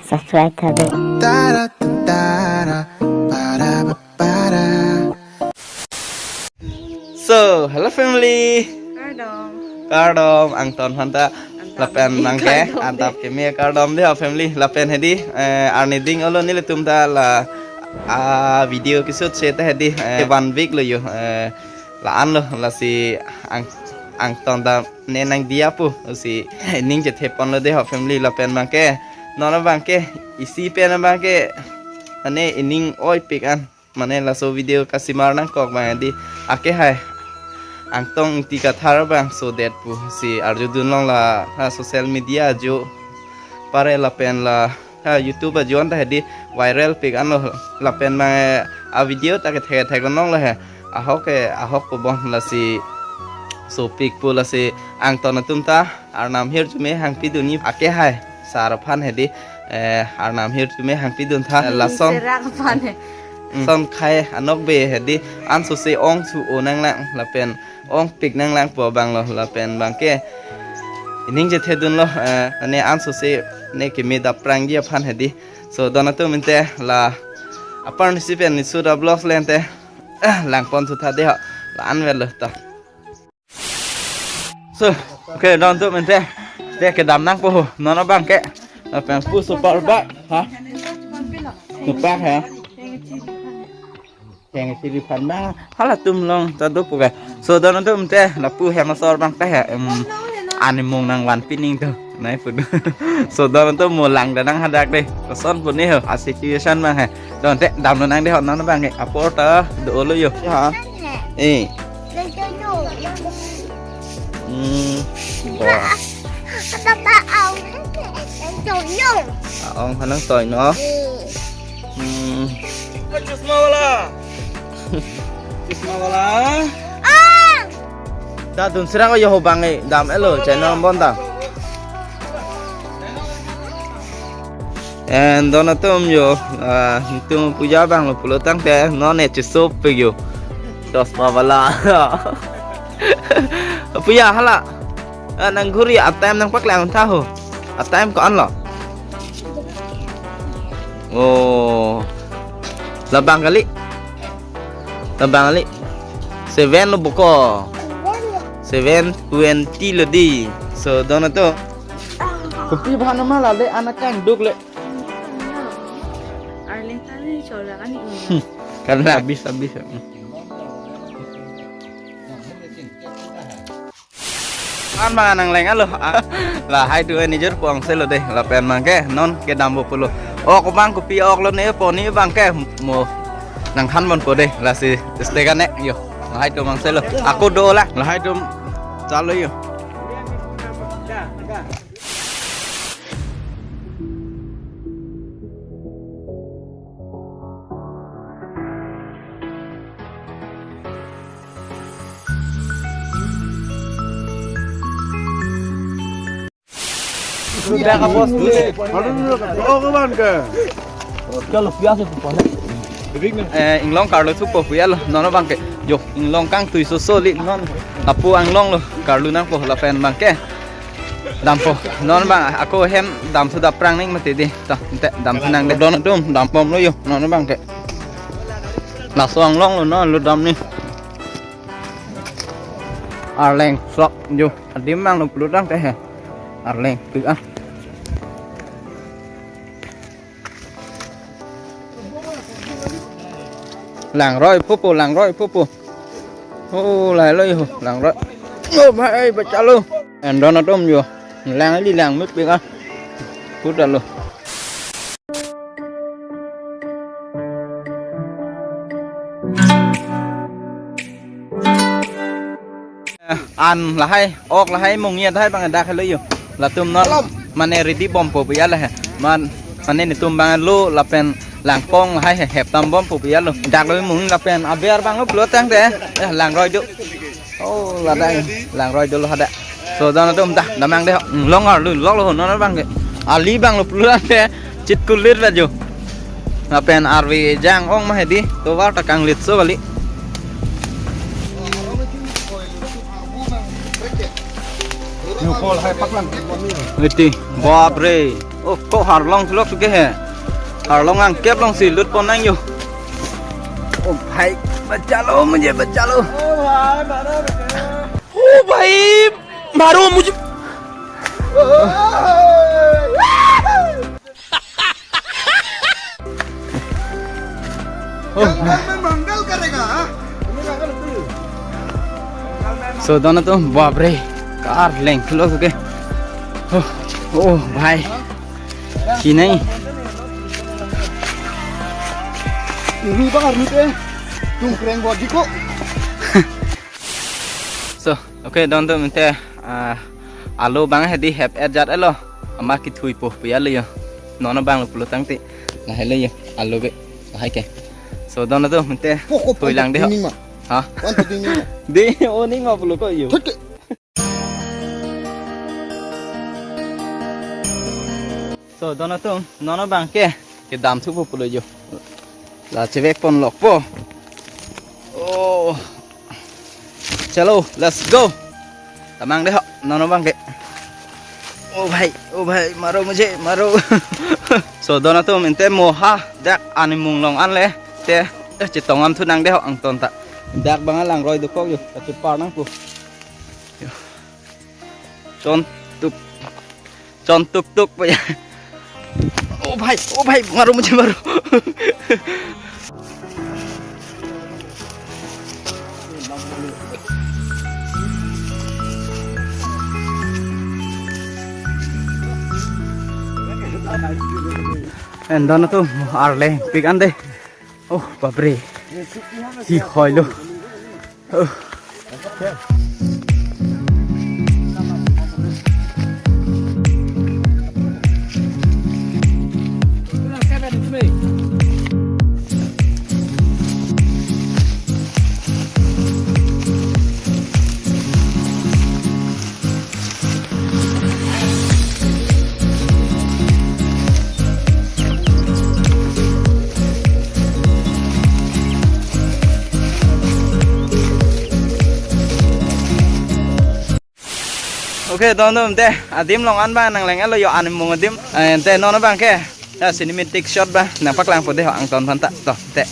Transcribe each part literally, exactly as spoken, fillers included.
Subscribe tha do. So, hello family. Kardom. Kardom, angton phanta. Angton. Lapen abangke, kardom dei. Antap keme kardom dei ho family. Lapen hedi, eh, arni ding olo nelitum ta la, ah, video keshoot se ta hedi, eh, one week lo yo, eh, la-an lo, lasi ang, angton ta ne nangdiya pu, lasi ining chethe ponlo dei ho family lapen abangke. Non abangke, isi pen abangke, mane ining oipik an. Mane laso video kasimar nangkok abang hedi. Ake hai. Angtong Ingti Kathar abang sodet pu si arjudun long la ha social media ajo. Pare lapen la ha YouTube ajo anta hedi viral pik anlo lapen abang a video ta kethek thek long lo he. Ahok ke ahok pu bon lasi sopik pu lasi angton atum ta Arnam hirjume hangpidun-i ake hai sar aphan hedi, eh, Arnam hirjume hangpidun tha. Hmm, lason serak aphan he. Hmm. Son khai anok be hedi, ansose ong su-o nanglang lapen ongpik nanglang pu abang lo lapen abangke ining chethedun lo, eh, ne ansose ne keme dap prangji aphan hedi. So don atum ante la apar nisi pen nisu da vlogs le ante, eh, langpon su tha dei ho, la-an vet lo to. So, okay, don atum ante. Dei kedam nangpo ho, non abangke. Lapen pu super bike, ha? Super ha? Heng chiri phan abang. Halatum along ta do pu ke. So, don atum ante, lapu hem asor abang ta he. Em, animung nangvan pining to. Nai pu do. So, don atum mo lang da nang hadak dei. Koson pu ne ho, a situation abang he. Don ante, damlo nang dei ho, non abangke. Apor ta, dolo yo. Ya. Eh. Hmm. Wah. Aong hanang toy no. Hmm. Chusma wala. Chusma wala. Ah. Da dun sirang yo ho abang e dam-et lo channel bon ta. And don atum yo, ah, itum puja abang lo pulo tangte, non ne chesopik yo. Chusma wala. Puja hala. Ah, nang ghuri a time nangpaklang tha ho. A time ko-an lo. Oh. Labang kali. Labang kali. Seven lo buko. Seven twenty lo dei. So, don atum. Kopi aphan ma la le anak kangduk le. Arleng tani chola kan ni. Hmm. Karena habis, habis. Hmm. An abang nangleng alo. Ah, lahai tu nijor puang selo dei. Lapen abangke non kedam bo pulo. Ok abang kopi ok lo ne po ne abangke mo nangthan ponpo dei. Lasi stay kane yo. Lahai tu abang selo. Ako do la. Lahai tu chalo yo. Eh, inglong karlu thupo pu ya lo, non abangke. Yo, inglong kangtui soso li non. Lapu anglong lo, karlu nangpo lapen abangke. Dampo, non abang, ako hem dam thu dap prang ning mati dei. Ta, ante, dam thu nang dei. Don atum, dam pom lo yo, non abangke. Laso anglong lo, non lo dam ni. Arleng, sok, yo, adim abang lo pulo tangte he. Arleng, tu ah. Langroi pupu, langroi pupu. Oh, lahai lo yo, langroi. Oh, bhai, bachalo. And don atum yo. Lang li lang mit pika. Puta lo. An lahai, ok lahai, mungya lahai abang dak helo yo. Latum non, mane ready bompo pu ya lahai. Man, Mane netum abang lo lapen langpong lahai he hep tambom pu pi alo. Dak lo mung lapen aber abang lo pulo tangte, eh, langroi do. Oh, ladak langroi dolo hadak. So, don atum ta damnang dei ho. Hmm, long arlo, lok lo non abang ke. Ali abang lo pulo tangte chit kulit ba jo. Lapen arve jang-ong ma hedi, tovar ta kanglitso kali. Iti, bap re. Oh, ko harlong sulok suke he. Harlong angkep alongsi lutpon nang jo. Oh bhai, bacha lo, mujhe bacha lo. Oh bhai, maro mujhe. जंगल में मंगल करेगा, हाँ? So, don atum, bap re, car leng pulo suke. Oh, oh, bhai. Chinai. Ini bang armit eh. Tum kreng buat diko. So, okay, don atum ante, ah, alo abang hedi hep et jat elo. Ama kithuipo pu alo jo. Non abang lo pulo tangte. Lahai lo jo. Alo be. Lahai ke. So, don atum ante. Poko, poko, thui lang dei ho. Ini ma. Ha? Wan tu ini ma. Dei, oh, ini ma pulo ko jo. Thut ke. So, don atum, non abang ke, kedam thupo pulo jo. La chevek pon lokpo. Oh. Chalo, let's go. Damnang dei ho, non abang ke. Oh bhai, oh bhai, maro mujhe, maro. So, don atum ante mo ha, dak an imung long an le. Te, eh, chetong an thu nang dei ho angton ta. Dak abang langroi dokok jo, kachepar nangpo. Jo. Chon tuk. Chon tuk tuk pu ya. Oh bhai, oh bhai, maro mujhe maro. And don atum arleng pik an dei. Oh, bap re. Hi hoi lo. Oh. Okay, don atum te, adim long an abang nang leng elo jo an imung adim. Eh, te non abang ke. Ya, cinematic shot abang nang paklangpo dei ho angton aphan ta. To, te.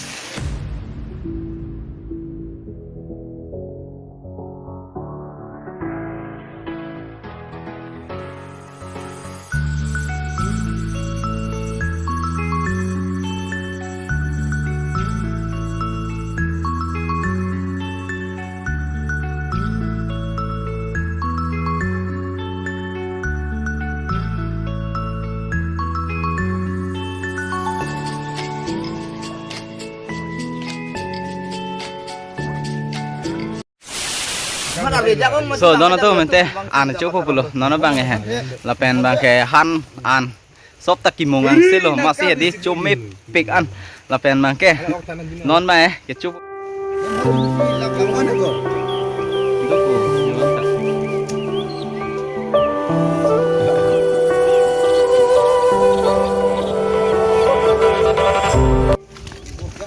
So, don atum ante an chopo pulo, non abang he. Lapen abang ke han an. Sop ta kimung angse lo, masi hedi chomepik an. Lapen abang ke. Non abang eh, kecho.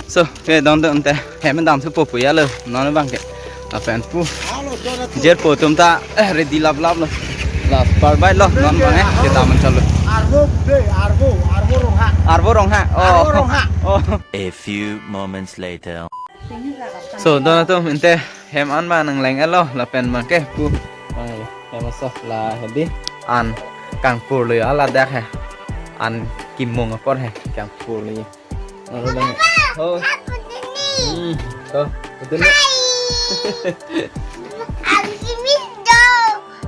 So, ke don atum ante hem dam thupo pu ya lo, non abang ke. Lapen pu. Jer po atum ta, eh, ready lap lap lo. Lap par bai lo, non abang eh, kedam an chalo. Arvo, be, Arvo, Arvo Rongha. Arvo Rongha. Oh. Arvo Rongha. Oh. A few moments later. So, don atum ante hem an abang nang leng elo, lapen abang ke pu. Abang ya, hem aso la hedi an kangpur lo ya, ladak he. An kimung apor he, kangpur lo ya. Aro lang. Oh. Hmm. To, betul ni. An kimung do.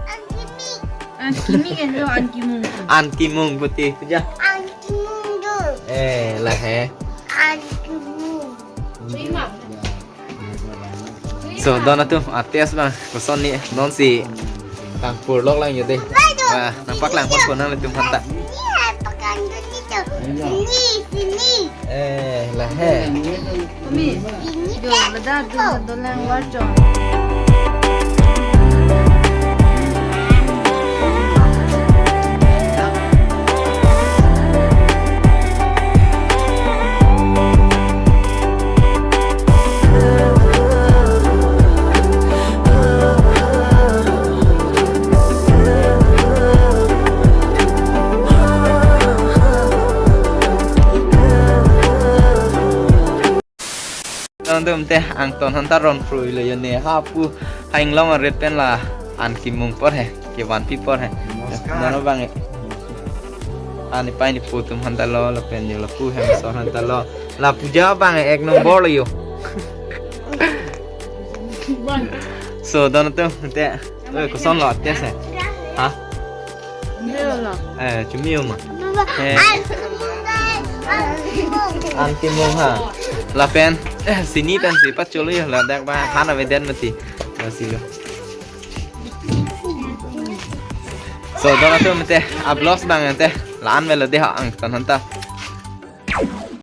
An kimung. An kimung kan do, an kimung. An kimung putih tu ja. An kimung do. Eh, la he. An kimung. So, don atum, ates abang, koson ni, non si kangpur lok lang yo dei. Wah, nang paklang pon pon nanglitum aphan ta. Sini, sini. Eh, lahai. Kami. Sini. Jo, ladak do, dolang warjon. Tangtum te angton hanta ron phrui lo yone ha pu ha inglong arit pen la an kimung apor he, kevanpi apor he. Namaskar. Nono bang e. Ani pai ni putum hanta lo, lapen yo lapu hem so hanta lo. La puja bang e ek nombor lo yo. So, don atum te. Eh, koson lo ates he? Ha? Meo lo. Eh, chomeo ma. Papa, eh, an kimung, an kimung. An kimung ha. Lapen, eh, sini pen si pacholo yo, ladak ba han avedet mati. Ba si lo. So, don atum te, a-vlogs bang te, la-an avelo de ha angton hanta.